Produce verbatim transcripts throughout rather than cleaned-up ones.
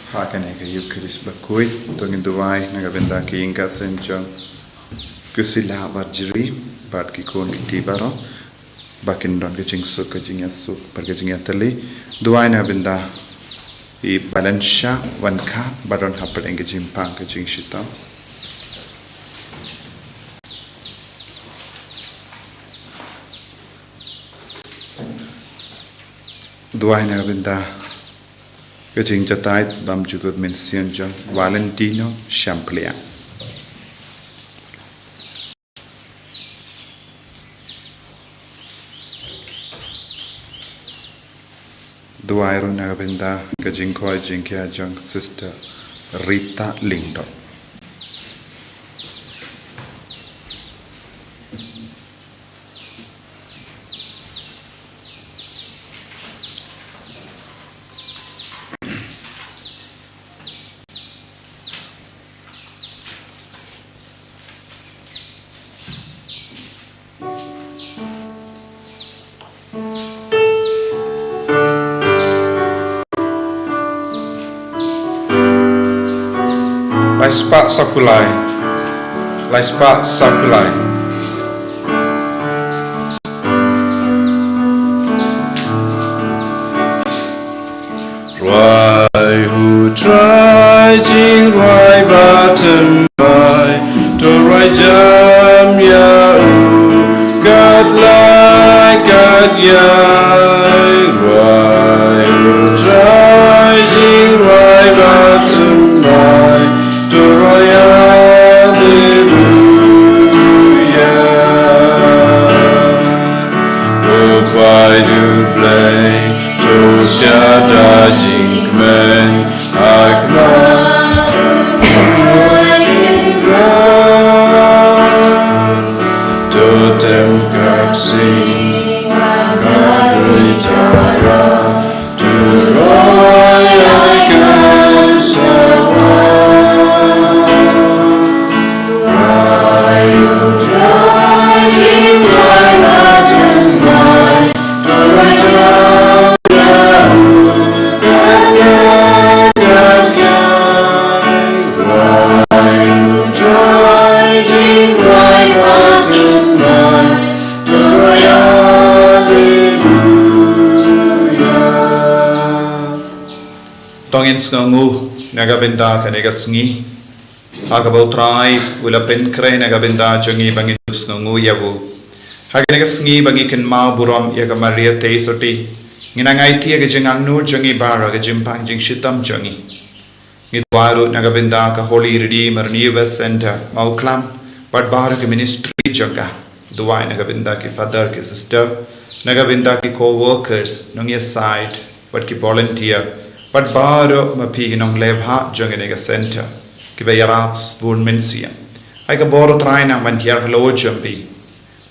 Ha kane ka Eucharist bakhuid, to ngin duwai na ka bynta ki ïing ki sem jong u Kusila Warjri, bad ki khun ki kti baroh, ba kin don ka jingsuk, ka jingïasuk, bad ka jingïatylli. Duwai na ka bynta i Valencia Wankhap, ba don hapdeng ka jingpang ka jingshitom. Duwai na ka bynta ka jingjatai bymjukut mynsiem jong Valentino Shampliang. Duwai ruh na ka bynta ka jingkhoi jingkhia jong Sister Rita Lyngdoh. Lai spah sawphew lai. Lai spah sawphew lai. Rwai u Trai jingrwai bad thymmai, to rwai jam ïa u kat lai kat ïai. Rwai u Trai jingrwai bad thymmai, to rwai Alleluia. U Blei u Blei, to sha da jingkmen, ha khmat u Blei u Blei. To tem ka ksing, ka ri jara, to roi ai kan sawa. Rwai u Trai jingrwai bad thymmai, to rwai jam ïa u kat lai kat ïai. Rwai u Trai jingrwai bad thymmai, to rwai Alleluia. To ngin sngewnguh na ka bynta kane ka sngi, ha kaba u Trai u la pynkhreh na ka bynta jong ngi ba ngin ïoh sngewnguh ïa u. Ha kane ka sngi ba ngi kynmaw burom ïa ka Maria Theisotti, ngi nang aiti ïa ka jingangnud jong ngi baroh, ka jingpang jingshitom jong ngi. Ngi duwai ruh na ka bynta ka Holy Redeemer New West Centre Mawklam, bad baroh ki ministry jong ka. Duwai na ka bynta ki father ki sister, na ka bynta ki co-workers, nongïasaid, bad ki volunteer, bad baroh ma phi ki nongleh bha jong kane ka centre, kiba ïarap sbun mynsiem. Ai ka bor u Trai nang ban hiar halor jong phi.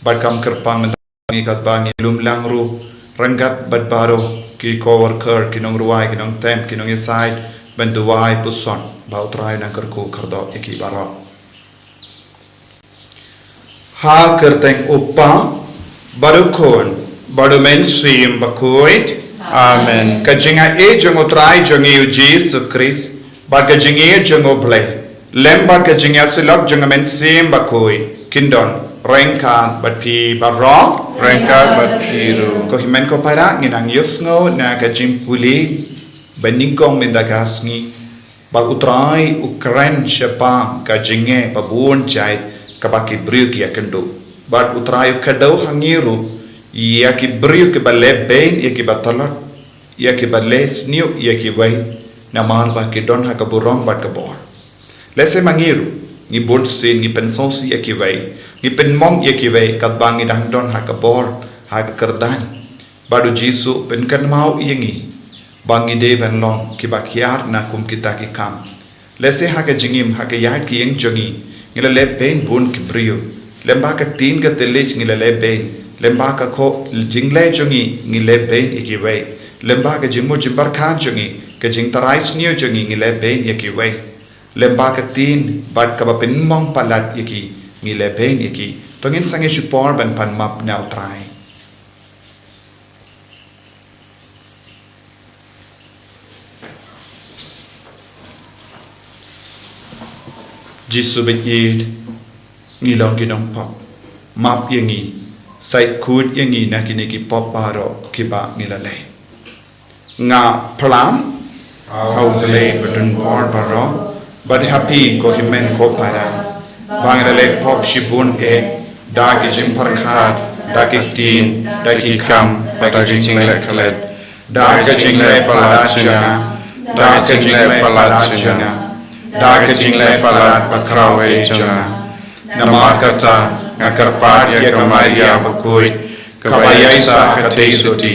Bad kam kyrpang mynta ngi katba ngi lum lang ruh, ryngkat bad baroh ki co-worker, ki nongrwai, ki nongtem, ki nongïasaid, ban duwai puson ba u Trai nang kyrkhu kyrdoh ïa ki baroh. Ha kyrteng u Kpa, bad u Khun, bad u Mynsiem Bakhuid. Amen. Ka jingaiei jong u Trai jong ngi u Jisu Khrist, bad ka jingïeit jong u Blei, lem bad ka jingïasyllok jong u Mynsiem Bakhuid, kin don ryngkat bad phi baroh. Ryngkat bad phi ruh. Ko hynmen ko para, ngin nang ïohsngew na ka jingpule ba nyngkong mynta ka sngi, ba u Trai u kren shaphang ka jingeh ba bun jait kaba ki briew ki ïakynduh. Bad u Trai u kdew ha ngi ruh ïa ki briew kiba leh beiñ ïa kiba tlot, ïa kiba leh sniew ïa kiwei, namar ba ki don ha ka burom bad ka bor. Lehse ma ngi ruh ngi bun sien ngi pynsngewsih ïa kiwei, ngi pynmong ïa kiwei katba ngi dang don ha ka bor, ha ka kyrdan. Bad U Jisu u pynkynmaw ïa ngi ba ngi dei ban long kiba kiar na kum kita ki kam. Lehse ha ka jingim, ha ka ïaid ka ïing jong ngi, ngi la leh beiñ bun ki briew. Lyngba ka ktien ka thylliej ngi la leh beiñ. Lyngba ka khoh jingleh jong ngi, ngi leh beiñ ïa kiwei. Lyngba ka jingmut jingpyrkhat jong ngi, ka jingtharai sniew jong ngi, ngi leh beiñ ïa kiwei. Lyngba ka ktien bad kaba pynmong palat ïa ki, ngi leh beiñ ïa ki. To ngin sangeh shipor ban pan map na U Trai. Jisu baieit, ngi long ki nongpop. Map ïa ngi, sa khuid ïa ngi na kine ki pop baroh kiba ngi la leh. Nga phlam ha U Blei badonbor baroh, bad ha phi ko hynmen ko para, ba nga la leh pop shibun eh, da ki jingpyrkhat, da ki ktien, da ki kam, da ki jingleh klet, da ka jingleh palat jong nga, da ka jingleh palat jong nga, da ka jingleh palat bakhraw eh jong nga. Namar kata nga kyrpad ïa ka Maria bakhuid, kaba ïaisah ha ka theisotti,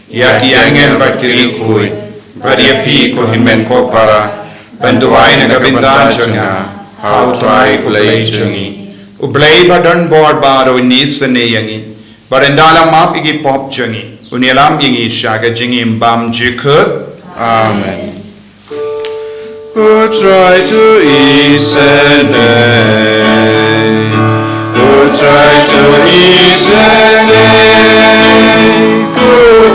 ïa ki angel bad ki riewkhuid, bad ïa phi ko hynmen ko para, ban duwai na ka bynta jong nga ha U Trai U Blei jong ngi. U Blei badonbor baroh un isynei ïa ngi, bad ynda la map ïa ki pop jong ngi, un ïalam ïa ngi sha ka jingim bymjukut. Amen. Ko Trai to isynei, ko Trai to isynei, ko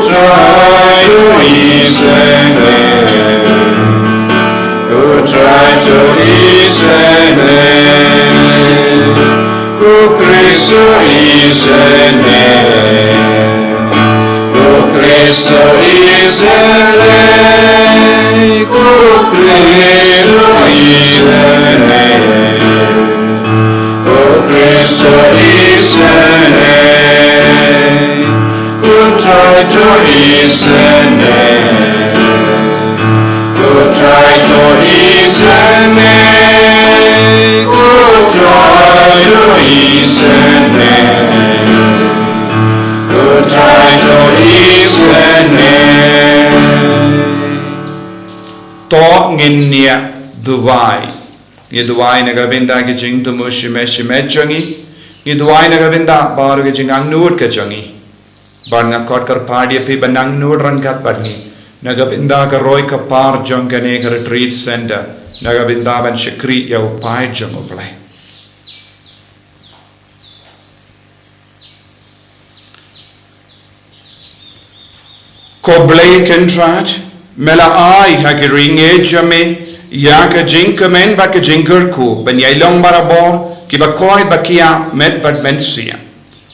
Trai to isynei, ko Trai to isynei, ko Khrist to isynei. Ko Khrist to isynei, ko Khrist to isynei, ko Khrist to isynei, ko Trai to isynei. Ko Trai to isynei, ko Trai to isynei, ko Trai to isynei. To ngin ïa duwai. Ngi duwai na ka bynta ki jingthmu shimet shimet jong ngi. Ngi duwai na ka bynta baroh ki jingangnud ka jong ngi. Bad nga khot kyrpad ïa phi ban angnud ryngkat bad ngi na ka bynta ka roi ka par jong kane ka retreat center, na ka bynta ban shakri ïa u paid jong U Blei. Ko Blei Kynrad, me la ai ha ki riewngeit jong me ïa ka jingkmen bad ka jingkyrkhu ban ïai long barabor kiba koit ba kiaid met bad mynsiem.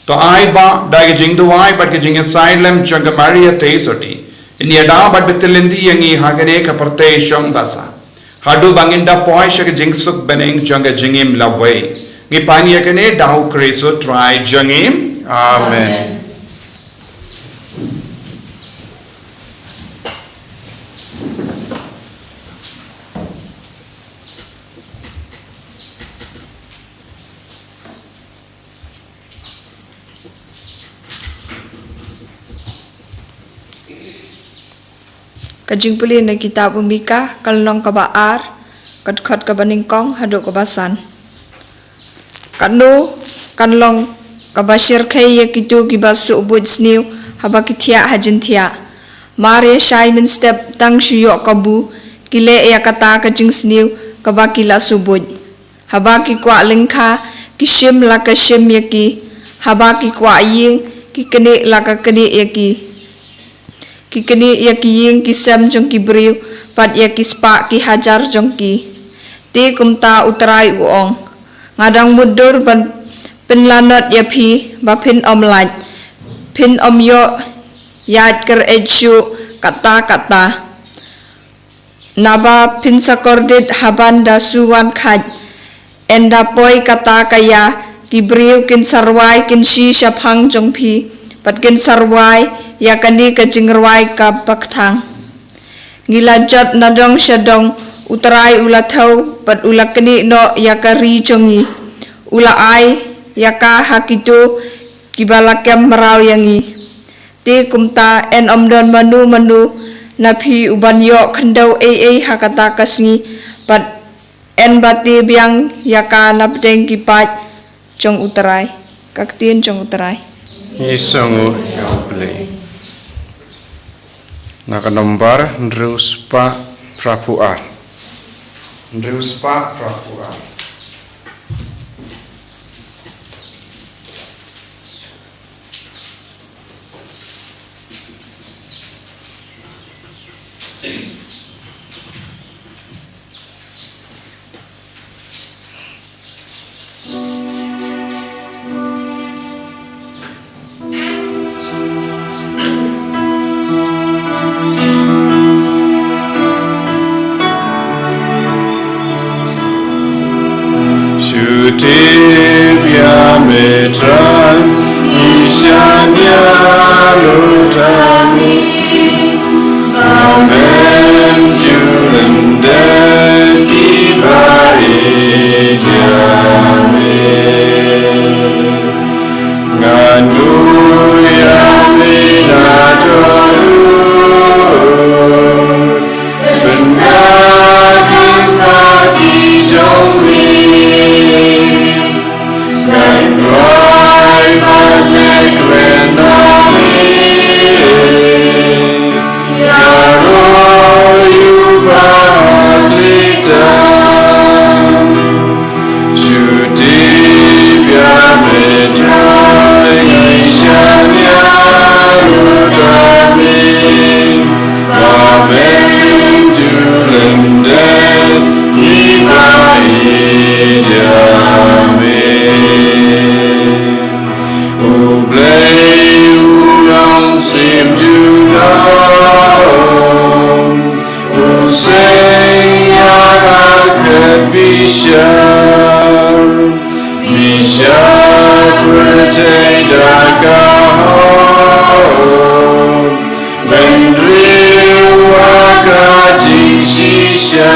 To ai ba da ka jingduwai bad ka jingïasaid lem jong ka Maria Theisotti, yn ïada bad btylli ïa ngi ha kane ka pyrthei shong basa, haduh ba ngin da poi sha ka jingsuk bneng jong ka jingim lawei. Ngi pan ïa kane da U Khrist U Trai jong ngi. Amen. Ka jingpule na kitab u Mika, ka lynnong kaba ar, ka dkhot kaba nyngkong haduh kaba san. Katno kan long kaba shyrkhei ïa kito kiba suh buit sniew haba ki thiah ha jingthiah. Mar ïa shai mynstep tang shu ïoh kabu, ki leh ïa kata ka jingsniew kaba ki la suh buit. Haba ki kwah lyngkha, ki shim la ka shim ïa ki. Haba ki kwah ïing, ki knieh la ka knieh ïa ki. Ki knieh ïa ki ïing ki sem jong ki briew, bad ïa ki spah ki hajar jong ki. Te kumta U Trai u ong: Nga dang mutdur ban pynlanot ïa phi, ba phin ym lait, phin ym ïoh ïaid kyreit shuh katta katta. Naba phin sa kordit haban da suwan khait. Ynda poi kata ka ïa, ki briew kin sa rwai kynshi shaphang jong phi, bad kin sa rwai ïa kane ka jingrwai kaba kthang. Ngi la jot na dong sha dong, U Trai u la thew bad u la knieh noh ïa ka ri jong ngi. U la ai ïa ka ha kito kiba la kem mraw ïa ngi. Te kumta yn ym don mano mano na phi uban ïoh khyndew ei ei ha kata ka sngi, bad yn ba te biang ïa ka na pdeng ki paid jong U Trai. Ka ktien jong U Trai. Ngi sngewnguh ïa U Blei. Na ka nombar hynriew spah phra phew ar. Hynriew spah phra phew ar. Shu tip ïa me Trai, ngi shaniah lut ha me. Amen, ju lyndet kiba ïeit ïa me. Ngan duwai ïa me na ka dur, pynban ïa ki jong me. Ngan duwai bad leh kren ïa me. U Blei u long sim junom, u seng ïa ka khet bishar, bishar pyrthei da ka hok. Bynriew ha ka jingshisha.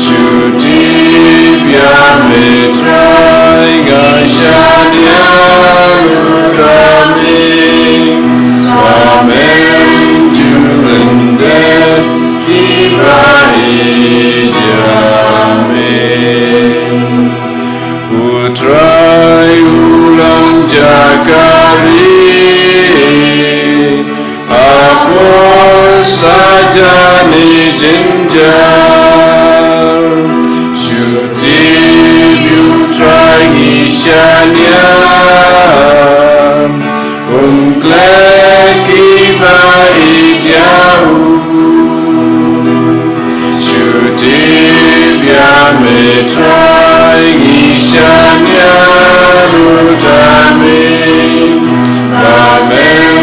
Shu tip ïa me Trai, nga shaniah lut ha me. Amen, ju lyndet kiba ïeit ïa me. U Trai u long jaka ri, ha por sajan ne jynjar. Shu tip ïa u Trai ngi shaniah. Um klet kiba ïeit ïa u. Shu tip ïa me Trai, ngi shaniah lut ha me. Amen,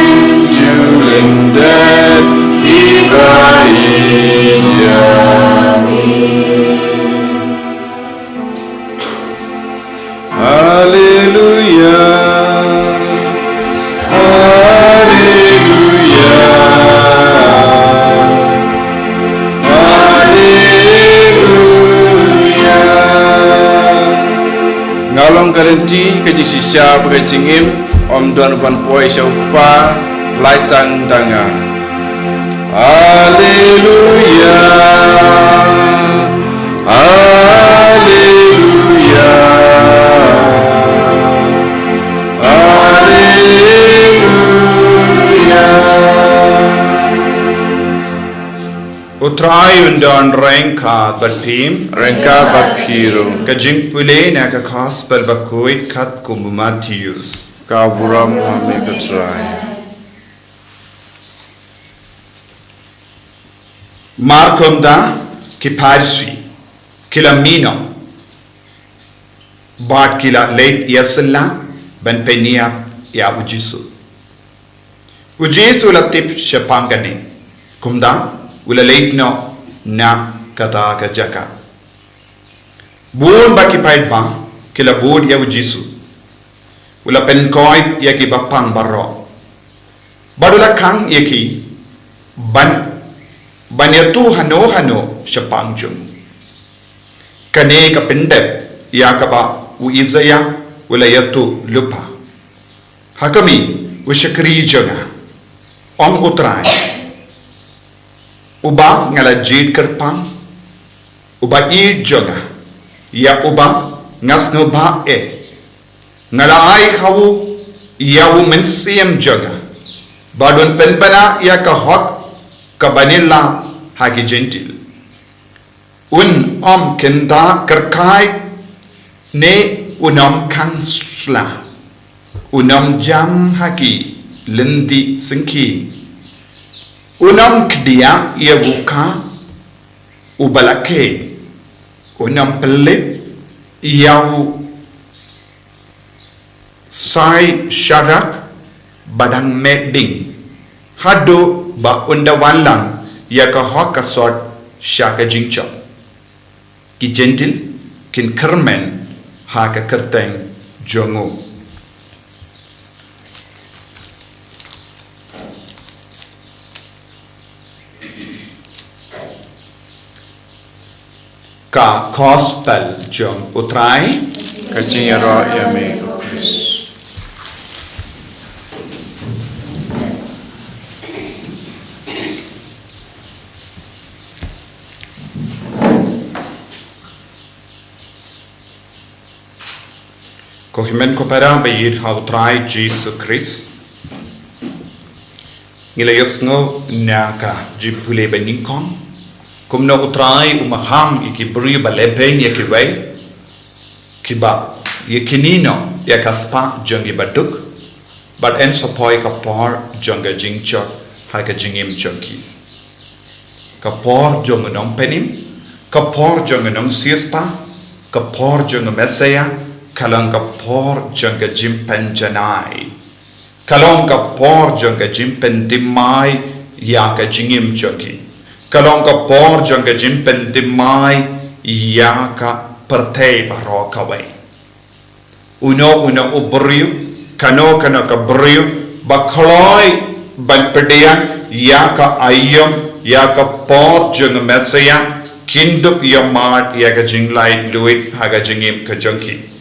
ju lyndet kiba ïeit ïa me. Haleluia. Haleluia. Haleluia. Nga long ka lynti, ka jingshisha bad ka jingim, ym don ban poi sha u Kpa, lait tang da nga. Haleluia. Haleluia. Haleluia. U Trai un don ryngkat bad phi. Ryngkat bad phi ruh. Ka jingpule na ka Gospel bakhuid katkum u Mathaios. Ka burom ha me ko Trai. Mar kumta ki Pharisi ki la mih noh bad ki la leit ïasylla ban pynïap ïa u Jisu. U Jisu u la tip shaphang kane, kumta u la leit noh na kata ka jaka. Bun ba ki paidbah ki la bud ïa u Jisu. U la pynkoit ïa ki bapang baroh, bad u la khang ïa ki ban, ban ïathuh hano hano shaphang jong u. Kane ka pyndep ïa kaba u Isaïah u la ïathuh lypa: Ha khmih, u shakri jong nga, ong U Trai, uba nga la jied kyrpang, uba ïeit jong nga, ïa uba nga sngewbha eh. Nga la ai ha u ïa u Mynsiem jong nga, bad un pynbna ïa ka hok kaba ngi la ha ki Jentil. Un ym kynda kyrkai, ne un ym khang sla, un ym jam ha ki lynti syngkhie, un ym khdiah ïa u kha uba la kheiñ, un ym pynlip ïa u sai sharak ba dang meh ding, haduh ba un da wanlang ïa ka hok ka sot sha ka jingjop. Ki Jentil kin kyrmen ha ka kyrteng jong u. Ka Gospel jong U Trai. Ka jingïaroh ïa me, ko Khrist. Ko hynmen ko para ba ïeit ha U Trai Jisu Khrist, ngi la ïohsngew na ka jingpule ba nyngkong kumno U Trai u maham ïa ki briew ba lehbeiñ ïa kiwei, kiba ïa kine noh ïa ka spah jong ki ba duk, bad yn sa poi ka por jong ka jingjop ha ka jingim jong ki. Ka por jong u Nongpynim, ka por jong u Nongsiewspah, ka por jong u Messiah, ka long ka por jong ka jingpynjanai. Ka long ka por jong ka jingpynthymmai ïa ka jingim jong ki. Ka long ka por jong ka jingpynthymmai ïa ka pyrthei baroh kawei. Uno uno u briew, kano kano ka briew ba kloi ban pdiang ïa ka aïom, ïa ka por jong u Messiah, kin dup ïa mad ïa ka jinglaitluid ha ka jingim ka jong ki.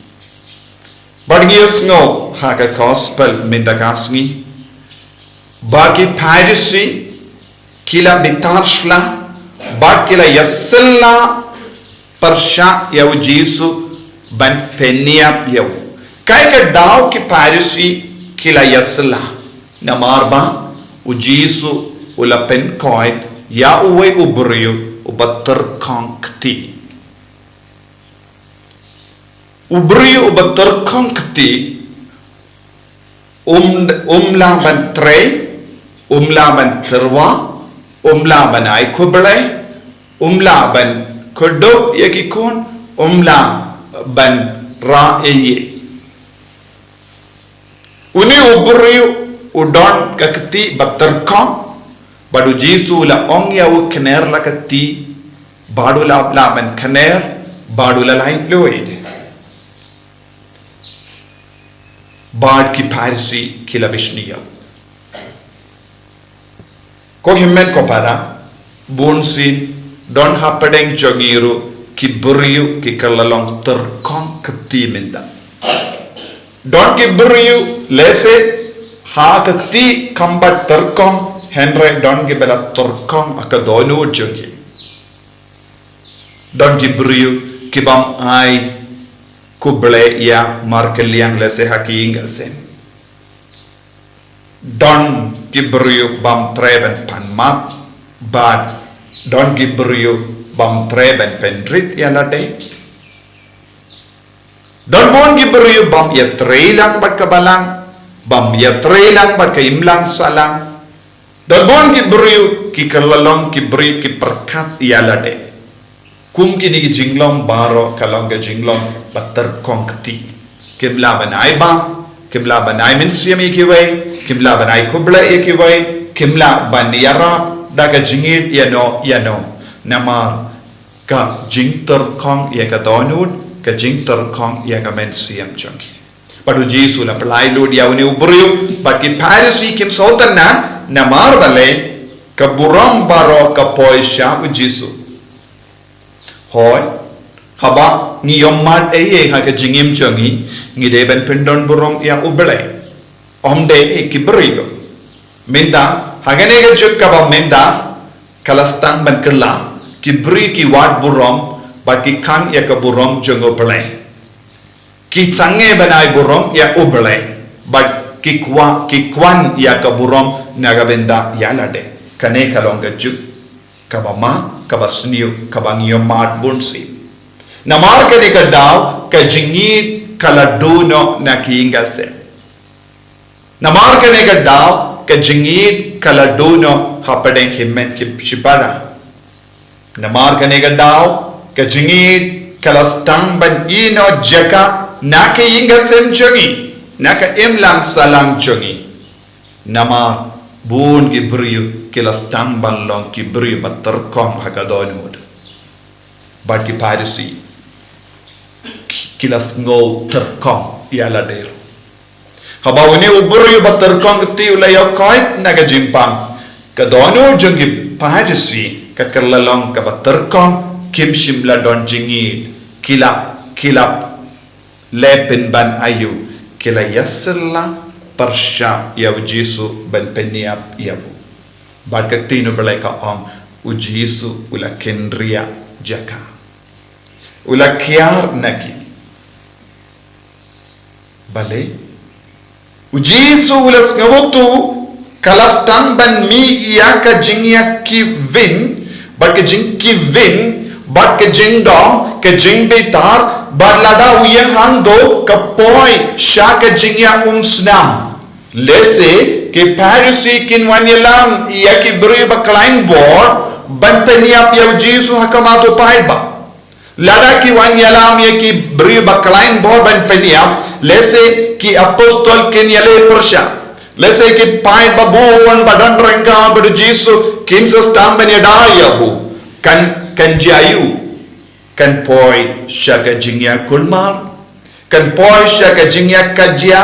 Bad ngi ïohsngew ha ka Gospel mynta ka sngi ba ki Pharisi ki la bitar sla, bad ki la ïasylla pyrshah ïa u Jisu ban pynïap ïa u. Kaei ka daw ki Pharisi ki la ïasylla? Namar ba u Jisu u la pynkoit ïa uwei u briew uba tyrkhong kti. U briew uba tyrkhong kti, um, um lah ban trei, um lah ban tyrwa, um lah ban ai khublei, um lah ban kdup ïa ki khun, um lah ban rah ïa ki. Une u briew u don ka kti ba tyrkhong, bad u Jisu u la ong ïa u, khner la ka kti, bad u la, la ban khner, bad u la laitluid. Bad ki Pharisi ki la bishni ïa u. Ko hynmen ko para, bunsien don hapdeng jong ngi ruh ki briew ki kylla long tyrkhong kti mynta. Don ki briew lehse ha ka kti kam pat tyrkhong, hynrei don kiba la tyrkhong ha ka dohnud jong ki. Don ki briew ki bym ai khublei ïa markylliang lehse ha ki ïing ki sem. Don ki briew bym treh ban pan map, bad don ki briew bym treh ban pynrit ïa lade. Don bun ki briew bym ïatrei lang bad ka balang, bym ïatrei lang bad ka imlang sahlang. Don bun ki briew ki kylla long ki briew ki pyrkhat ïa lade. Kum kine ki jinglong baroh ka long ka jinglong ba tyrkhong kti. Kim lah ban ai bam, kim lah ban ai mynsiem ïa kiwei, kim lah ban ai khublei ïa kiwei, kim lah ban ïarap da ka jingïeit ïano ïano. Namar ka jingtyrkhong ïa ka dohnud, ka jingtyrkhong ïa ka mynsiem jong ki. Bad u Jisu u la pynlait lut ïa une u briew, bad ki Pharisi kim sngewtynnad, namar balei, ka burom baroh ka poi sha u Jisu. Hooid, haba ngi ïohmad ei ei ha ka jingim jong ngi, ngi dei ban pyndon burom ïa u Blei. Ym dei ïa ki briew. Mynta, ha kane ka juk kaba mynta, ka la sdang ban kylla, ki briew ki wad burom, bad ki khang ïa ka burom jong u Blei. Ki sangeh ban ai burom ïa u Blei, bad ki kwah, ki kwah ïa ka burom na ka bynta ïa lade. Kane ka long ka juk kaba ma, kaba sniew, kaba ngi ïohmad bunsien. Namar kane ka daw, ka jingïeit ka la duh noh na ki ïing ka sem. Namar kane ka daw, ka jingïeit ka la duh noh hapdeng hynmen ki shipara. Namar kane ka daw, ka jingïeit ka la sdang ban ïeh noh jaka na ka ïing ka sem jong ngi, na ka imlang sahlang jong ngi. Namar bun ki briew ki la sdang ban long ki briew ba tyrkhong ha ka dohnud. Bad ki Pharisi ki, ki la sngew tyrkhong ïa lade ruh. Haba une u briew ba tyrkhong kti u la ïoh koit na ka jingpang, ka dohnud jong ki Pharisi ka kylla long kaba tyrkhong, kim shym la don jingïeit, ki la, ki la leh pynban aïu, ki la ïasylla pyrshah ïa u Jisu ban pynïap ïa u. Bad ka ktien u Blei ka ong, u Jisu u la kynriah jaka. U la kiar na ki. Balei? U Jisu u la sngewthuh, ka la sdang ban mih ïa ka jingïakynviewin, bad ka jingkynviewin, bad ka jingdom, ka jingbitar, bad lada u ïeng hangto ka poi sha ka jingïaumsnam. Lehse ki Pharisi kin wan ïalam ïa ki briew ba khlaiñ bor ban pynïap ïa u Jisu ha khmat u paidbah. Lada ki wan ïalam ïa ki briew ba khlaiñ bor ban pynïap, lehse ki apostol kin ïaleh pyrshah. Lehse ki paidbah bun ba don ryngkat bad u Jisu kin sa sdang ban ïada ïa u. Kan, kan jia aïu? Kan poi sha ka jingïakulmar, kan poi sha ka jingïakajia,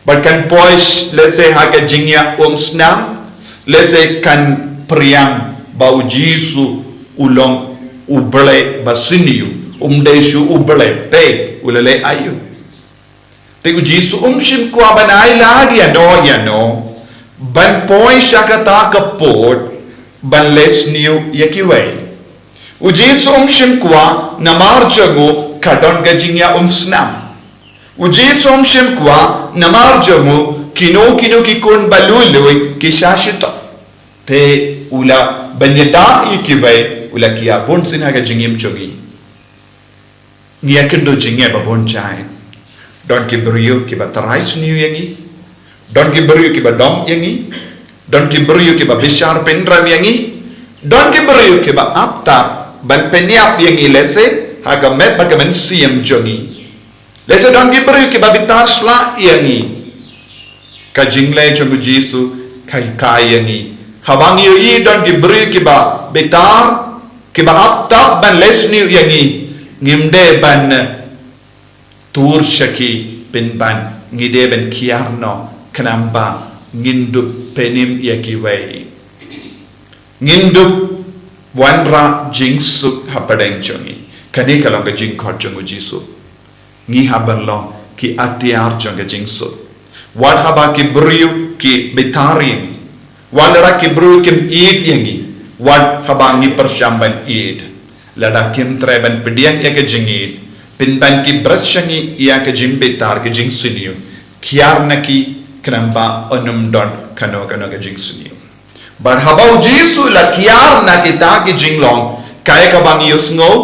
bad kan poi sh-, lehse ha ka jingïaumsnam, lehse kan pyrshang ba u Jisu u long u Blei ba sniew, um dei shuh u Blei, peit u la leh aïu. Te u Jisu um shym kwah ban ai lad ïano ïano ban poi sha kata ka pud ban leh sniew ïa kiwei. U Jisu um shym kwah namar jong u ka don ka jingïaumsnam. U Jisu um shym kwah namar jong u kino kino ki khun ba lui lui ki shah shitom. Te u la, ban ïada ïa kiwei, u la kiar bunsien ha ka jingim jong ngi. Ngi ïakynduh jingeh ba bun jait. Don ki briew kiba trai sniew ïa ngi. Don ki briew kiba dom ïa ngi. Don ki briew kiba bishar pynrem ïa ngi. Don ki briew kiba ap tad ban pynïap ïa ngi, lehse ha ka met bad ka mynsiem jong ngi. Lehse don ki briew kiba bitar shlak ïa ngi. Ka jingleh jong u Jisu ka hikai ïa ngi. Haba ngi ïohi don ki briew kiba bitar, kiba ap tad ban leh sniew ïa ngi, ngim dei ban tur sha ki pynban, ngi dei ban kiar noh, khnang ba ngin dup pynïap ïa kiwei. Ngin dup wanrah jingsuk hapdeng jong ngi. Kane ka long ka jingkhot jong u Jisu. Ngi hap ban long ki atiar jong ka jingsuk. Wat haba ki briew ki bitar ïa ngi. Wat lada ki briew kim ïeit ïa ngi. Wat haba ngi pyrshang ban ïeit. Lada kim treh ban pdiang ïa ka jingïeit, pynban ki bret sha ngi ïa ka jingbitar, ka jingsniew. Kiar na ki, khnang ba un ym don kano kano ka jingsniew. Bad haba u Jisu u la kiar na kita ki jinglong, kaei kaba ngi ïohsngew,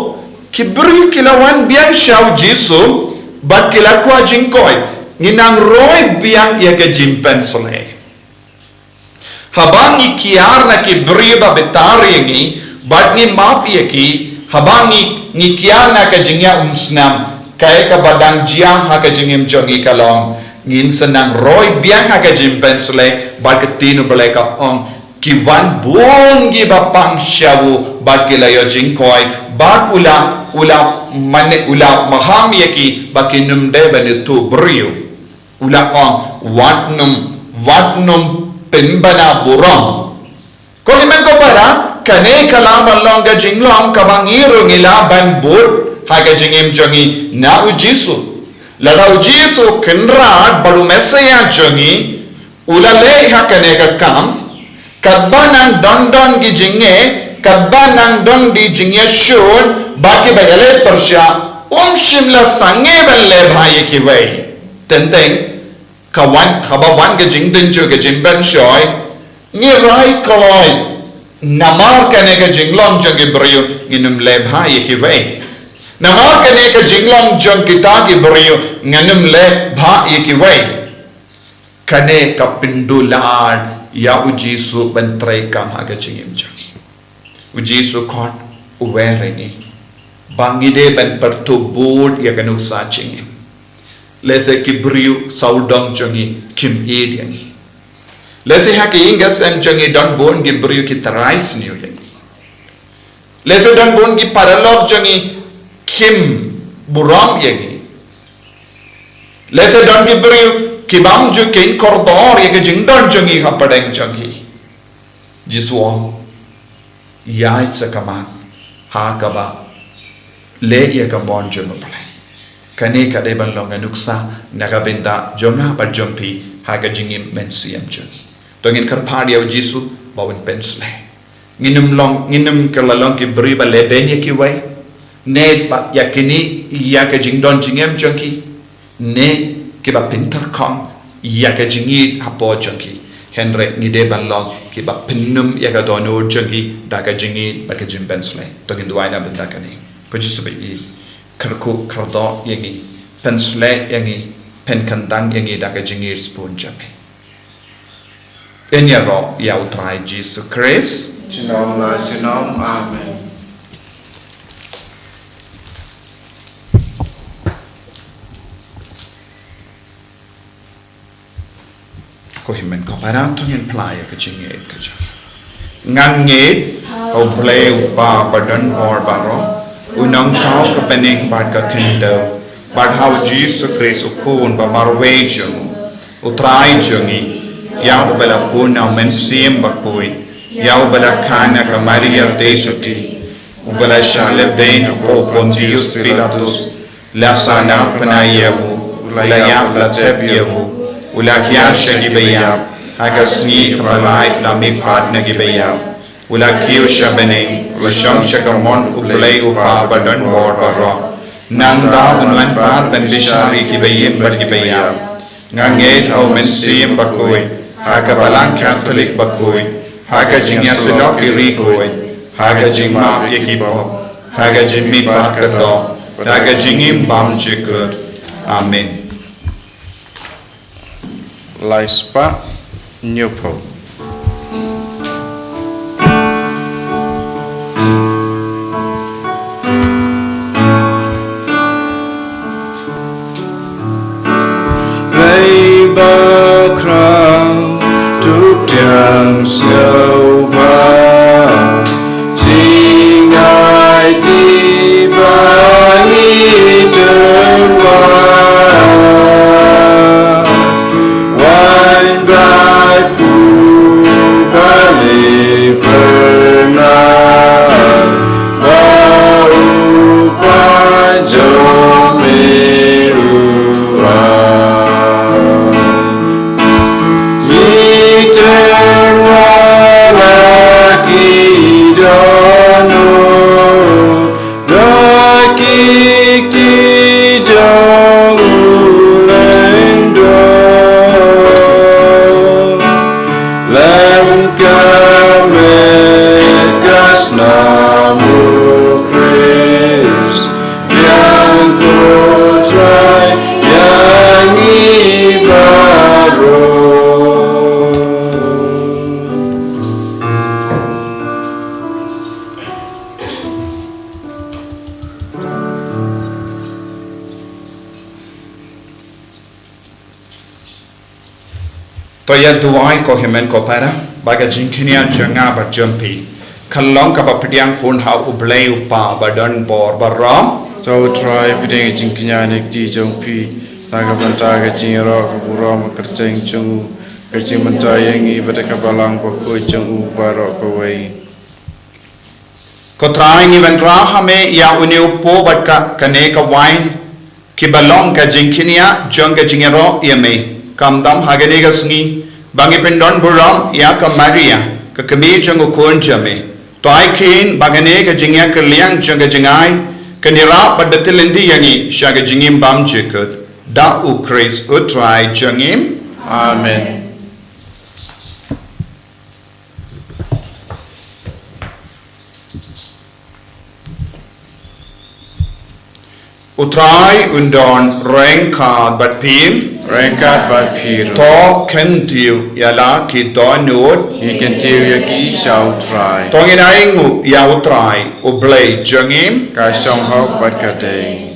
ki briew ki la wan biang sha u Jisu, bad ki la kwah jingkoit, ngin nang roi biang ïa ka jingpynshlei. Haba ngi kiar na ki briew ba bitar ïa ngi, bad ngi map ïa ki, haba ngi, ngi kiar na ka jingïaumsnam, kaei kaba dang jia ha ka jingim jong ngi ka long, ngin sa nang roi biang ha ka jingpynshlei, bad ka ktien u Blei ka ong, ki wan bun kiba pang sha u, bad ki la ïoh jingkoit, bad u la, u la mane, u la maham ïa ki ba kin ym dei ban ïathuh briew. U la ong, wat nym, wat nym pynbna burom. Ko hynmen ko para, kane ka lah ban long ka jinglong kaba ngi ruh ngi lah ban bud ha ka jingim jong ngi na U Jisu. Lada U Jisu Kynrad bad U Messaïah jong ngi u la leh ha kane ka kam, katba nang don don ki jingeh, katba nang don ki jingïashun bad kiba ïaleh pyrshah, um shym la sangeh ban leh bha ïa kiwei. Teng teng ka wan, haba wan ka jingdynjuh, ka jingpynshoi, ngi rai kloi. Namar kane ka jinglong jong ki briew ngin ym leh bha ïa kiwei. Namar kane ka jinglong jong kita ki briew ngin ym leh bha ïa kiwei. Kane ka pyndular ïa U Jisu ban treikam ha ka jingim jong ngi. U Jisu khot u wer ïa ngi ba ngi dei ban pyrthuh bud ïa ka nuksa jingim. Lehse ki briew sawdong jong ngi kim ïeit ïa ngi. Lehse ha ka ïing ka sem jong ngi don bun ki briew ki trai sniew ïa ngi. Lehse don bun ki paralok jong ngi kim burom ïa ngi. Lehse don ki briew ki bym ju khein kordor ïa ka jingdon jong ngi ha pdeng jong ngi. Jisu ong, ïaid sa khmat ha kaba leh ïa ka mon jong U Blei. Kane ka dei ban long ka nuksa na ka bynta jong nga bad jong phi ha ka jingim mynsiem jong ngi. To ngin kyrpad ïa U Jisu ba un pynsleh. Ngin ym long, ngin ym kylla long ki briew ba lehbeiñ ïa kiwei, ne ba ïa kine, ïa ka jingdon jingem jong ki, ne kiba pyntyrkhong ïa ka jingïeit hapoh jong ki. Hynrei ngi dei ban long kiba pynnym ïa ka dohnud jong ki da ka jingïeit bad ka jingpynsleh. To ngin duwai na bynta kane. Ko Jisu ba ïeit, kyrkhu kyrdoh ïa ngi, pynsleh ïa ngi, pynkyntang ïa ngi da ka jingïeit sbun jong ngi. Ngin ïaroh ïa U Trai Jisu Khrist. Junom la junom. Amen. Ko hynmen ko para, to ngin phla ïa ka jingngeit ka jong ngi. Nga ngeit ha U Blei U Kpa badonbor baroh, U Nongthaw ka bneng bad ka khyndew, bad ha U Jisu Khrist U Khun ba marwei jong U Trai jong ngi, ïa uba la pun na U Mynsiem Bakhuid, ïa uba la kha na ka Maria Theisotti, uba la shah lehbeiñ hapoh Pontius Pilatus, la sahnarphna ïa u, u la ïap, la thep ïa u, u la hiar sha kiba ïap, ha ka sngi kaba lai u la mihpat na kiba ïap, u la kiew sha bneng, u la shong sha ka mon U Blei U Kpa badonbor baroh. Nangta un wan pat ban bishar ïa kiba im bad kiba ïap. Nga ngeit ha U Mynsiem Bakhuid, ha ka Balang Katholik bakhuid, ha ka jingïasyllok ki riewkhuid, ha ka jingmap ïa ki pop, ha ka jingmihpat ka doh, ha ka jingim bym jukut. Amen. Lai spah hynñiew phew. Blei bakhraw, to pdiang sngewbha, jngai dei ba ngi don, wan bad u Blei pyrnai, ba u Kpa jong me u wan. Ngi tyrwa la ki dohnud, da ki kti jong u Lyngdoh, lem ka met ka snam u Khrist, biang ko Trai ïa ngi baroh. To ïa duwai ko hynmen ko para, ba ka jingkñia jong nga bad jong phi Ka long kaba pdiang khun ha U Blei U Kpa ba don bor baroh. To U Trai, pdiang ka jingkñia na ka kti jong phi, na ka bynta ka jingïaroh ka burom ka kyrteng jong u, ka jingmyntoi ïa ngi bad ka balang bakhuid jong u baroh kawei. Ko Trai, ngi wanrah ha me ïa une u pot bad ka, kane ka wain, kiba long ka jingkñia jong ka jingïaroh ïa me. Khamtam ha kane ka sngi ba ngi pyndon burom ïa ka Maria, ka kmie jong u khun jong me. To ai khein ba kane ka jingïakylliang jong ka jingai kan ïarap bad batai lynti ïa ngi sha ka jingim bymjukut. Da U Khrist U Trai jong ngi. Amen. U Trai un don ryngkat bad phi. Ryngkat bad phi ruh. To kyntiew ïa la ki dohnud. Ngi kyntiew ïa ki sha U Trai. To ngin ainguh ïa U Trai U Blei jong ngi. Ka shong hok bad ka dei.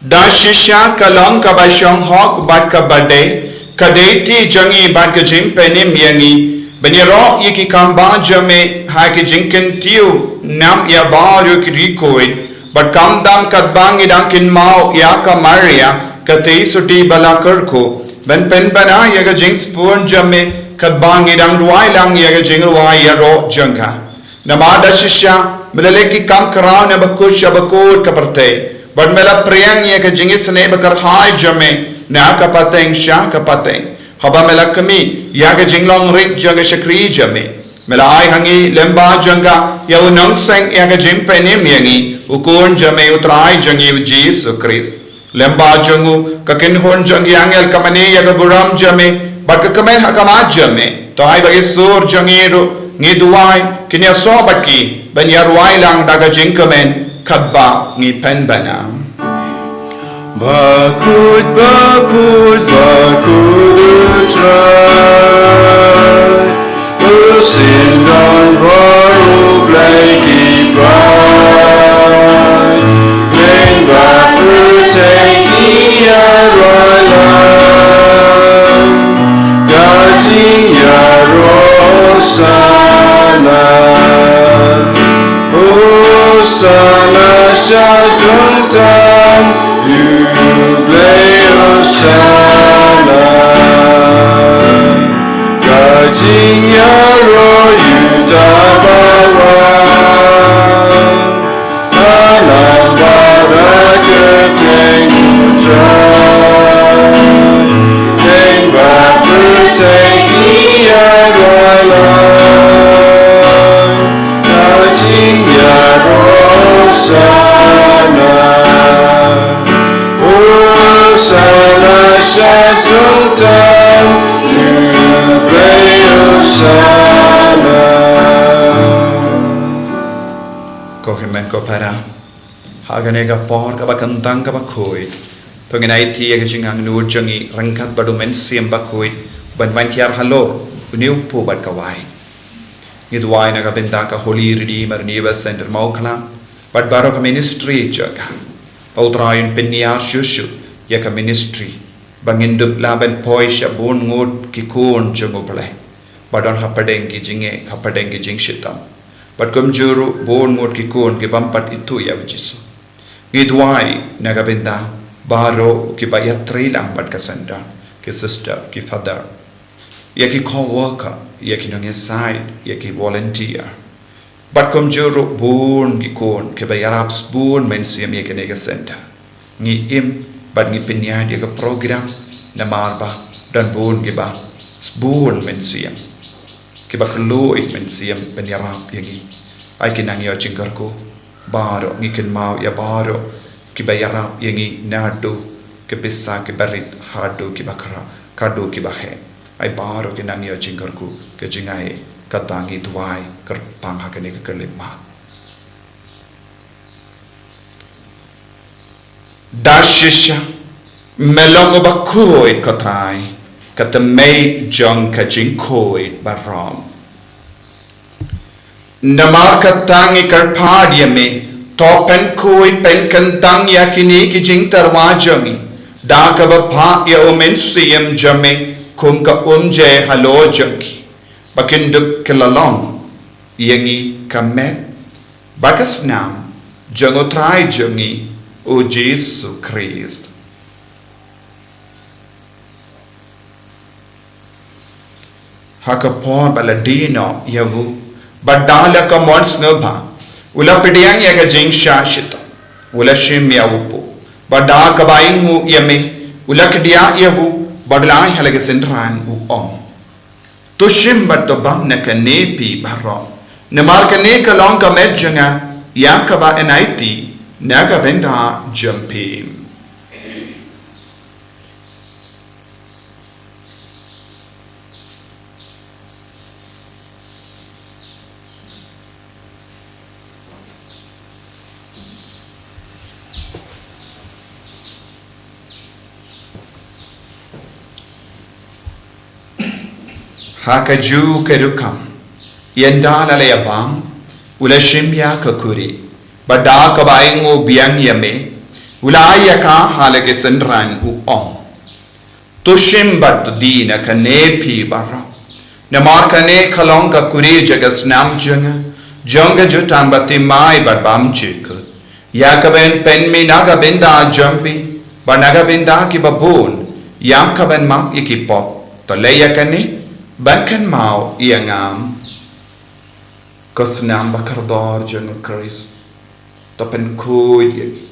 Da shisha ka long kaba shong hok bad kaba dei, ka dei ti jong ngi bad ka jingpynim ïa ngi ban ïaroh ïa ki kam ba jong me ha ki jingkyntiew nam ïa baroh ki riewkhuid. Bad khamtam katba ngi dang kynmaw ïa ka Maria, ka tei suti ba la kyrkhu, ban pynbna ïa ka jingsbun jong me katba ngi dang rwai lang ïa ka jingrwai ïaroh jong ka. Namar da shisha me la leh ki kam khraw na bakut sha bakut ka pyrthei, bad me la pyrshang ïa ka jingisynei bakyrhai jong me na ka pateng sha ka pateng. Haba me la khmih ïa ka jinglong rit jong ka shakri jong me, me la ai ha ngi lem bad jong ka ïa u nongseng ïa ka jingpynim ïa ngi, u khun jong me, U Trai jong ngi U Jisu Khrist. Lem bad jong u, ka kynhun jong ki angel ka mane ïa ka burom jong me, bad ka kmen ha khmat jong me. To ai ba ki sur jong ngi ruh, ngi duwai, kin ïasoh bad ki ban ïarwai lang da ka jingkmen katba ngi pynbna. Bakhuid, bakhuid, bakhuid U Trai, u syndon bor U Blei ki paid. Lyngba pyrthei ki ïaroh lang da ka jingïaroh Hosana. Hosana sha jong tam U Blei, Hosana. Ka jingïaroh ïa uta ba wan ha lem bad ha ka kyrteng U Trai. Lyngba pyrthei ki ïaroh lang da ka jingïaroh Hosana. Hosana sha jong tam U Blei, Hosana. Ko hynmen ko para, ha kane ka por kaba kyntang kaba khuid, to ngin aiti ïa ka jingangnud jong ngi ryngkat bad U Mynsiem Bakhuid ban wan kiar halor une u pot bad ka wain. Ngi duwai na ka bynta ka Holy Redeemer Renewal Center Mawkhlang bad baroh ka ministry jong ka. Ba U Trai un pynïar shuh shuh ïa ka ministry, ba ngin dup lah ban poi sha bun ngut ki khun jong U Blei ba don hapdeng ki jingeh, hapdeng ki jingshitom. Bad kumjuh ruh bun ngut ki khun ki bym pat ithuh ïa U Jisu. Ngi duwai na ka bynta baroh kiba ïatrei lang bad ka center, ki sister, ki father, ïa ki co-worker, ïa ki nongïasaid, ïa ki volunteer. Bad kumjuh ruh bun ki khun kiba ïarap sbun mynsiem ïa kane ka center. Ngi im bad ngi pynïaid ïa ka program namar ba don bun kiba sbun mynsiem, kiba kylluid mynsiem ban ïarap ïa ngi. Ai ki nongïoh jingkyrkhu baroh, ngi kynmaw ïa baroh kiba ïarap ïa ngi naduh ki pisa kiba rit haduh kiba khraw, haduh kiba heh. Ai baroh ki nongïoh jingkyrkhu ka jingaiei katba ngi duwai kyrpang ha kane ka khyllipmat. Da shisha me long uba khuid, ko Trai, ka tymmen jong ka jingkhuid baroh. Namar kata ngi kyrpad ïa me, to pynkhuid pynkyntang ïa kine ki jingtyrwa jong ngi da kaba phah ïa U Mynsiem jong me kum ka umjai halor jong ki, ba kin dup ki la long ïa ngi ka met bad ka snam jong U Trai jong ngi U Jisu Khrist. Ha ka por ba la die noh ïa u, bad da la ka mon sngewbha, u la pdiang ïa ka jingshah shitom, u la shim ïa u paw, bad da kaba ainguh ïa me, u la kdiah ïa u, bad u la ai ha la ka synran u ong: To shim bad to bam na kane phi baroh, namar kane ka long ka met jong nga ïa kaba yn aiti na ka bynta jong phi. Ha kajuh ka rukom, ynda la la ïa bam, u la shim ïa ka khuri, bad da kaba ainguh biang ïa me, u la ai ïa ka ha la ka synran u ong: To shim bad to die na kane pane baroh, namar kane ka long ka khuri jong ka snam jong nga, jong ka jutang bad thymmai bad bymjukut, ïa kaba yn pynmih na ka bynta jong phi bad na ka bynta kiba bun, ïa kaban map ïa ki pop. To leh ïa kane ban kynmaw ïa nga. Ka snam ba kordor jong U Khrist, to pynkhuid ïa ngi,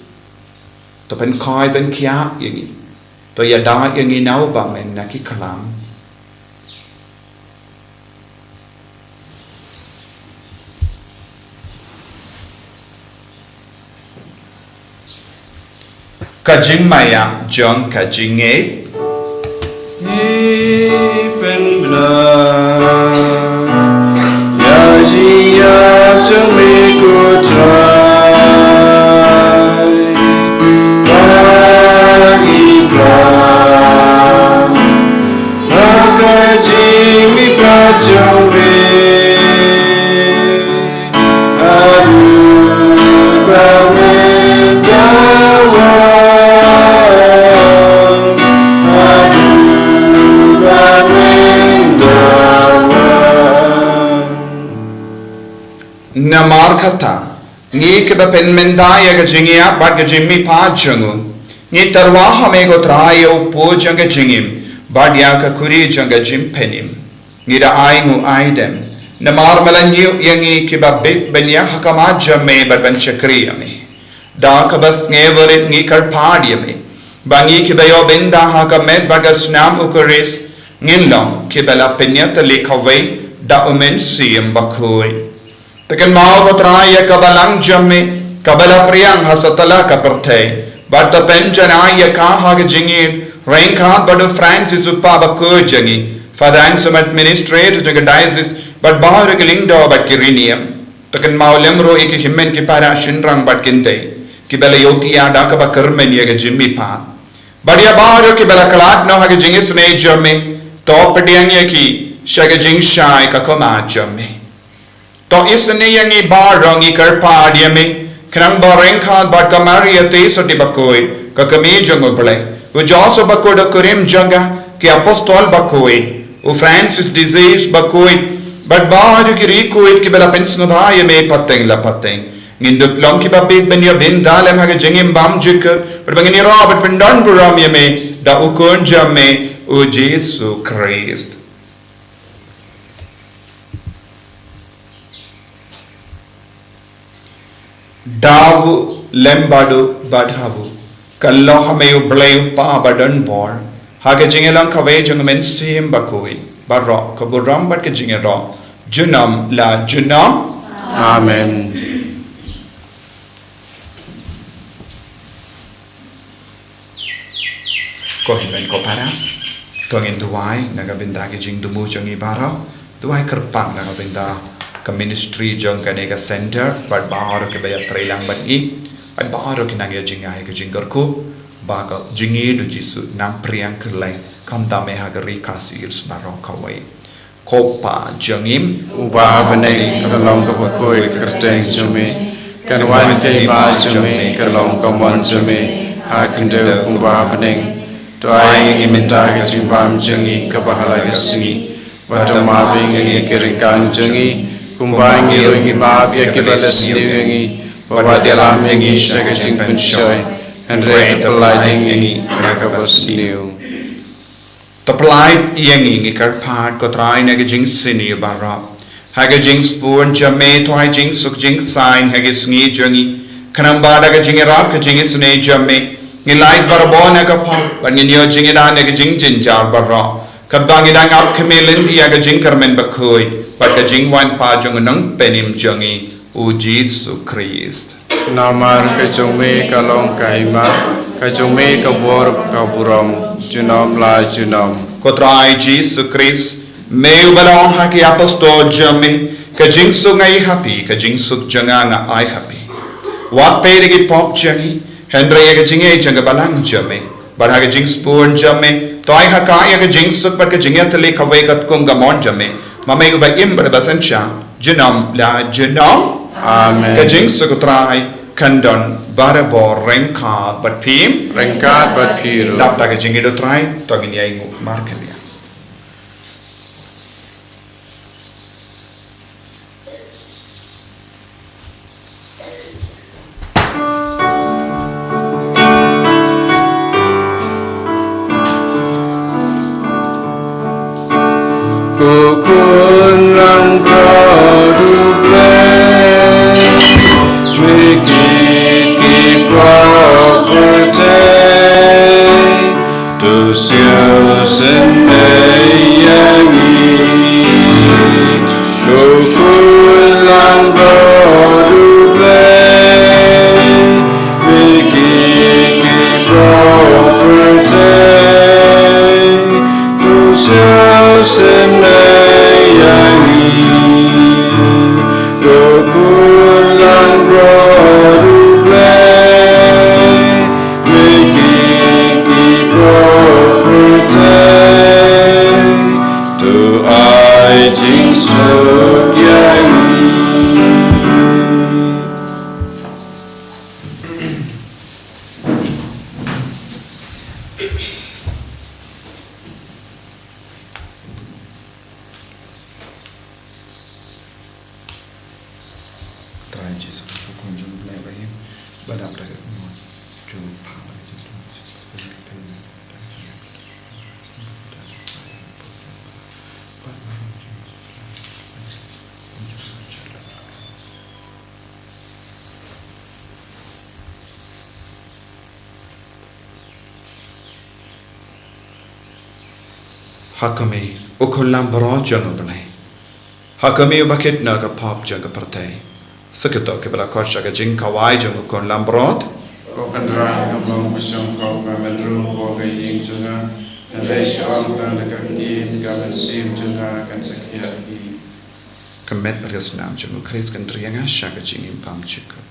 to pynkhuid pynkhiah ïa ngi, to ïada ïa ngi na u bymman na ki khlam. Ka jingmaïa jong ka jingngeit. Ngi pynbna ïa jingïap jong me ko Trai, ba ngi pla ha ka jingmihpat jong me. Haduh ba men da wan, haduh ba men da wan. Namar kata, ngi kiba pynmynta ïa ka jingïap bad ka jingmihpat jong u, ngi tyrwa ha me ko Trai ïa u paw jong ka jingim, bad ïa ka khuri jong ka jingpynim. Ngi da ainguh aidem, namar me la ñiew ïa ngi kiba bit ban ïa ha khmat jong me bad ban shakri ïa me. Da kaba sngewrit ngi kyrpad ïa me, ba ngi kiba ïoh bynta ha ka met bad ka snam U Khrist, ngin long kiba la pynïatylli kawei da U Mynsiem Bakhuid. To kynmaw ko Trai ïa ka balang jong me, kaba la pdiang ha satlak ka pyrthei, bad to pynjanai ïa ka ha ka jingïeit ryngkat bad u Francis u Papa bakhuid jong ngi, Father Anselm administrator jong ka diocese, bad baroh ki lyngdoh bad ki riewniam. To kynmaw lem ruh ïa ki hynmen ki para shynrang bad kynthei, kiba la ïohthiah da kaba kyrmen ïa ka jingmihpat, bad ïa baroh kiba la khlad noh ha ka jingisynei jong me, to pdiang ïa ki sha ka jingshai ka khmat jong me. To isynei ïa ngi baroh, ngi kyrpad ïa me, khnang ba ryngkat bad ka Maria Theisotti bakhuid, ka kmie jong U Blei, u Joseph bakhuid u kurim jong ka, ki apostol bakhuid, u Francis de Assisi bakhuid, bad baroh ki riewkhuid kiba la pynsngewbha ïa me pateng la pateng, ngin dup long kiba bit ban ïoh bynta lem ha ka jingim bymjukut, bad ba ngin ïaroh bad pyndonburom ïa me da u Khun jong me, U Jisu Khrist. Da u lem bad u bad ha u, ka long ha me U Blei U Kpa badonbor, ha ka jingïalang kawei jong U Mynsiem Bakhuid, baroh ka burom bad ka jingïaroh, junom la junom. Amen. Ko hynmen ko para, to ngin duwai na ka bynta ki jingthmu jong ngi baroh, duwai kyrpang na ka bynta ka ministry jong kane ka center, bad baroh kiba ïatreilang bad ngi, bad baroh ki nongïoh jingïaid ka jingkyrkhu, ba ka jingïeid U Jisu nang phriang kylleng, khamtam eh ha ka Ri Khasi Hills baroh kawei. Ko Pa jong ngi uba ha bneng, ka long kaba khuid ka kyrteng jong me, kan wan ka hima jong me, ka long ka mon jong me ha khyndew kumba ha bneng. To ai ïa ngi mynta ka jingbam jong ngi kaba ha la ka sngi, bad to map ïa ngi ki ryngkang jong ngi, Kumba ngi ruh ngi map ïa kiba la sniew ïa ngi, wat ïalam ïa ngi sha ka jingpynshoi, hynrei to pyllait ïa ngi na kaba sniew. To pyllait ïa ngi, ngi kyrpad, ko Trai, na ka jingsniew baroh. Ha ka jingsbun jong me to ai jingsuk jingsaiñ ha ki sngi jong ngi. Khnang ba da ka jingïarap ka jingisynei jong me, ngin lait barabor na ka pop, bad ngin ïoh jingïada na ka jingjynjar baroh. Katba ngi dang ap khmih lynti ïa ka jingkyrmen bakhuid bad ka jingwan pat jong u Nongpynim jong ngi, u Jisu Khrist. Namar ka jong me ka long ka hima, ka jong me ka bor, ka burom, junom la junom. Ko Trai Jisu Khrist, me uba la ong ha ki apostol jong me, ka jingsuk nga ai ha phi, ka jingsuk jong nga nga ai ha phi. Wat peit ïa ki pop jong ngi, hynrei ïa ka jingïeit jong ka balang jong me. Bad ha ka jingsbun jong me, to ai ha ka ïa ka jingsuk bad ka jingïatylli kawei katkum ka mon jong me, ma me uba im bad uba synshar, junom la junom. Amen. Ka jingsuk u Trai kan don barabor ryngkat bad phi. Ryngkat bad phi ruh. Dap da ka jingïeit u Trai, to ngin ïai nguh markhyndiat. Ko khun langbrot U Blei, me ki ki property. To siew sien mei ïa ngi, ko khun langbrot U Blei, me ki ki property. To siew sien mei ïa ngi, ko khun langbrot U Blei. Me ki ki property, to ai jingsuk ïa ngi. Trai Jisu Khrist, u Khun jong U Blei ba im, ba dap da ka mon jong u Kpa ba ha ka jingthoh. Ha ka me, u khun langbrot jong U Blei. Ha ka me uba kit na ka pop jong ka pyrthei. Sa kito kiba la khot sha ka jingkhawai jong u khun langbrot. Ko Kynrad, kam long ba shong khop nga, hynrei ba ka ïing jong nga, hynrei shu ong tang da ka ktien, ka mynsiem jong nga kan sa khiah hi. Ka met bad ka snam jong u Khrist kan trei ïa nga sha ka jingim bymjukut.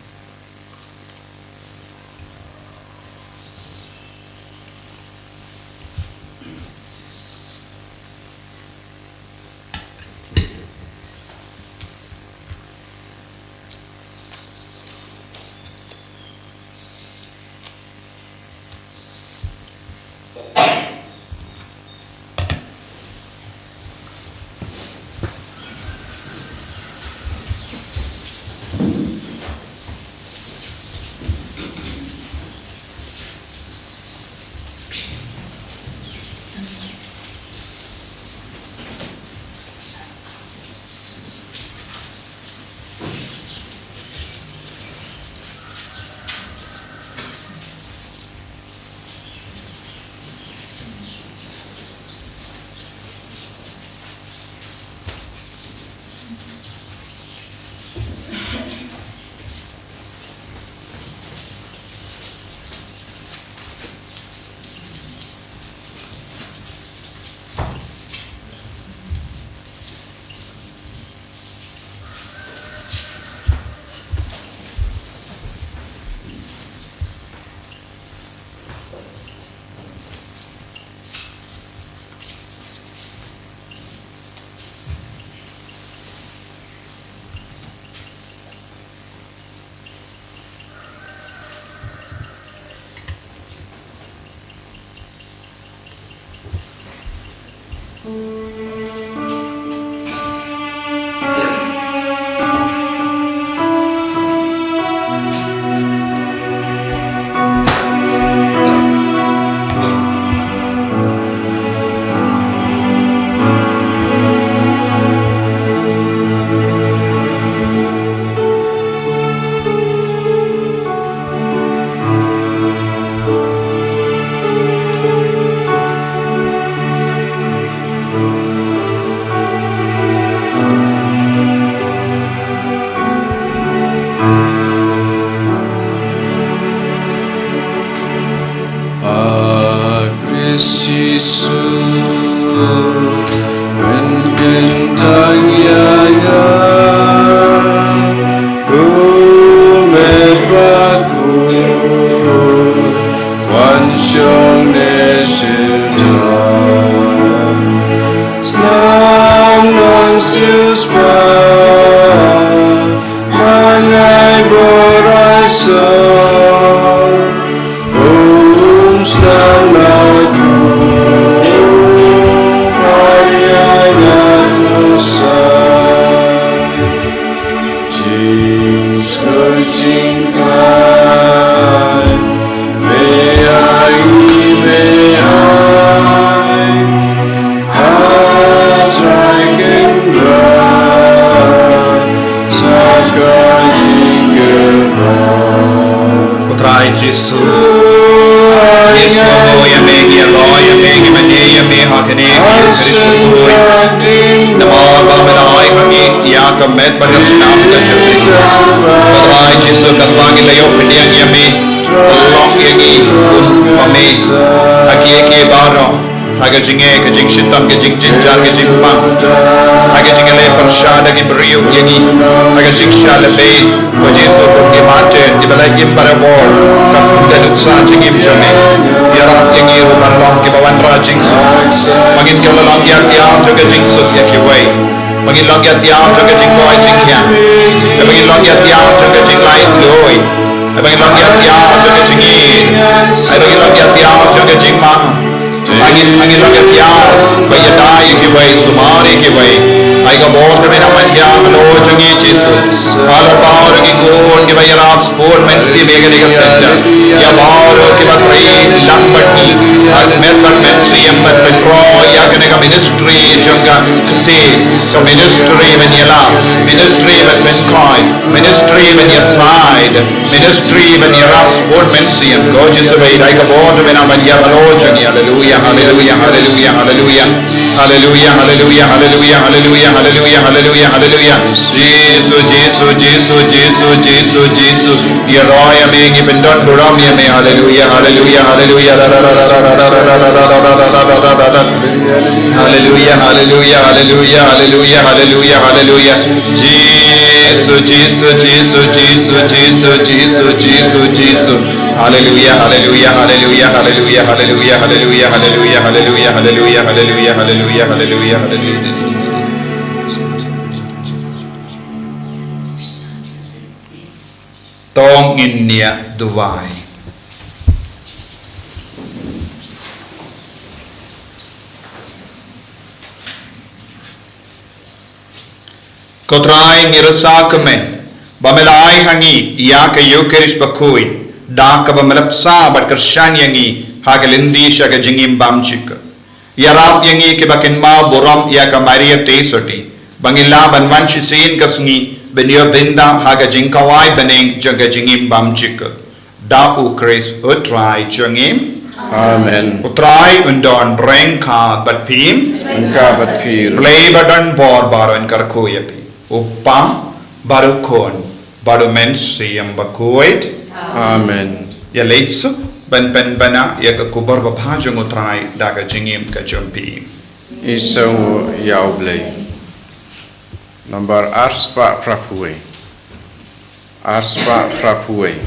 Jisu, men kyntang ïa nga, u met bakhuid, wan shong ne shyntur. Snam nongsiewspah, ma nga ai bor ai sor. Um snam na ku, um phai ïa nga to sai. Jingsngew jingkhlaiñ, me ai, me ai. A Trai Kynrad, sa ka jingkyrpad. Ko Trai Jisu, ngi sngewbha ïa me, ngi ïaroh ïa me, ngi mane ïa me ha kane ka ïing Khrist bakhuid. Namar ba me la ai ha ngi ïa ka met bad ka snam ka jong me. Ko Trai Jisu, katba ngi la ïoh pdiang ïa me, pynlong ïa ngi kum ma me ha kiei kiei baroh. Ha ka jingeh, ka jingshitom, ka jingjynjar, ka jingpang. Ha ka jingïaleh pyrshah da ki briew ïa ngi. Ha ka jingshah lehbeiñ, ko Jisu, kum ki martyr kiba la im barabor. Ka, ka nuksa jingim jong me. Ïarap ïa ngi ruh ban long kiba wanrah jingsuk. Ba ngin ym long ïa tiar jong ka jingsuk ïa kiwei. Ba ngin long ïa tiar jong ka jingkoit jingkhiah. Ba ngin long ïa tiar jong ka jinglait lui. Ba ngin long ïa tiar jong ka jingïeit. Ba ngin long ïa tiar jong ka jingmang. Ba ngin, ba ngin long ïa tiar, ba ïada ïa kiwei, sumar ïa kiwei. Ai ka bor jong me na man ïa ka lo jong ngi Jisu. Halor baroh ki khun kiba ïarap support mynsiem ïa kane ka center. Ïa baroh kiba trei lang bad ngi. Ar met bad mynsiem bad pynroi ïa kane ka ministry jong ka kti. Ka ministry ban ïalap, ministry ban pynkoit, ministry ban ïasaid, ministry ban ïarap support mynsiem. Ko Jisu ba ïada ïa ka bor jong me na man ïa ka lo jong ngi. Haleluia, haleluia, haleluia, haleluia. Haleluia, haleluia, haleluia, haleluia, haleluia, haleluia, haleluia. Jisu, Jisu, Jisu, Jisu, Jisu, Jisu. Ïaroh ïa me, ngi pyndonburom ïa me. Haleluia, haleluia, haleluia. Haleluia, haleluia, haleluia, haleluia, haleluia, haleluia. Jisu, Jisu, Jisu, Jisu, Jisu, Jisu, Jisu, Jisu. Haleluia, haleluia, haleluia, haleluia, haleluia, haleluia, haleluia, haleluia, haleluia, haleluia, haleluia, haleluia, haleluia. To ngin ïa duwai. Ko Trai, ngi rsa kmen ba me la ai ha ngi ïa ka Eucharist bakhuid, da kaba me la bsa bad kyrshan ïa ngi ha ka lynti sha ka jingim bymjukut. Ïarap ïa ngi kiba kynmaw burom ïa ka Maria Theisotti, ba ngin lah ban wan shisien ka sngi ban ïoh bynta ha ka jingkhawai bneng jong ka jingim bymjukut. Da U Khrist U Trai jong ngi. Amen. U Trai un don ryngkat bad phi. Ryngkat bad phi ruh. Blei ba don bor baroh un kyrkhu ïa phi. U Kpa, bad U Khun, bad U Mynsiem Bakhuid. Amen. Ïa leit suk ban pynbna ïa ka khubor babha jong U Trai da ka jingim ka jong phi. Isynei ïa U Blei. Nambar arspah phraphew wei. Arspah phraphew wei.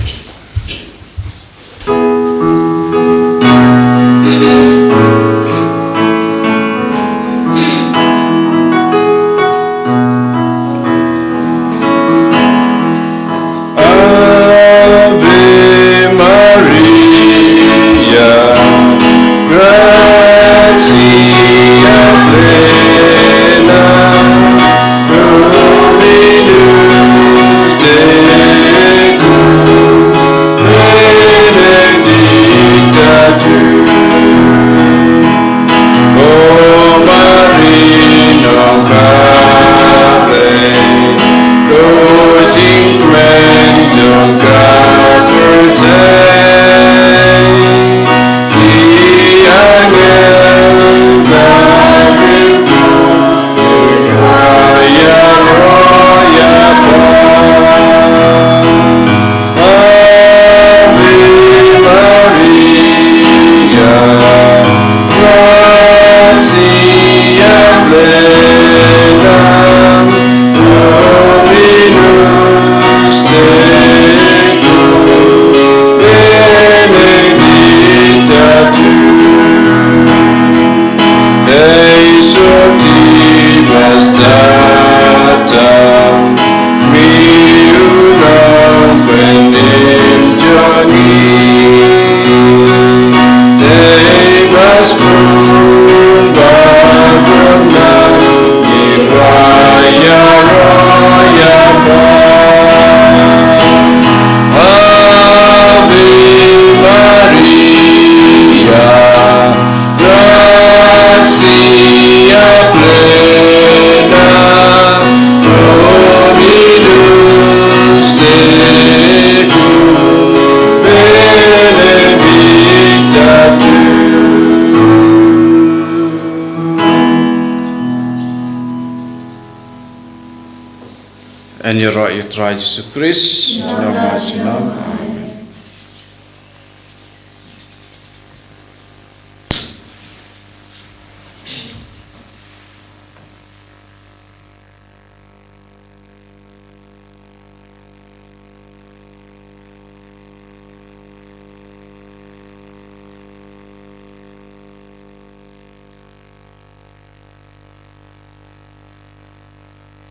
Ave Maria, gratia plena, Dominus tecum, Ave Maria, gratia plena, Dominus tecum, benedicta tu. Yn ïaroh ïa u Trai Jisu Khrist. Junom ha junom.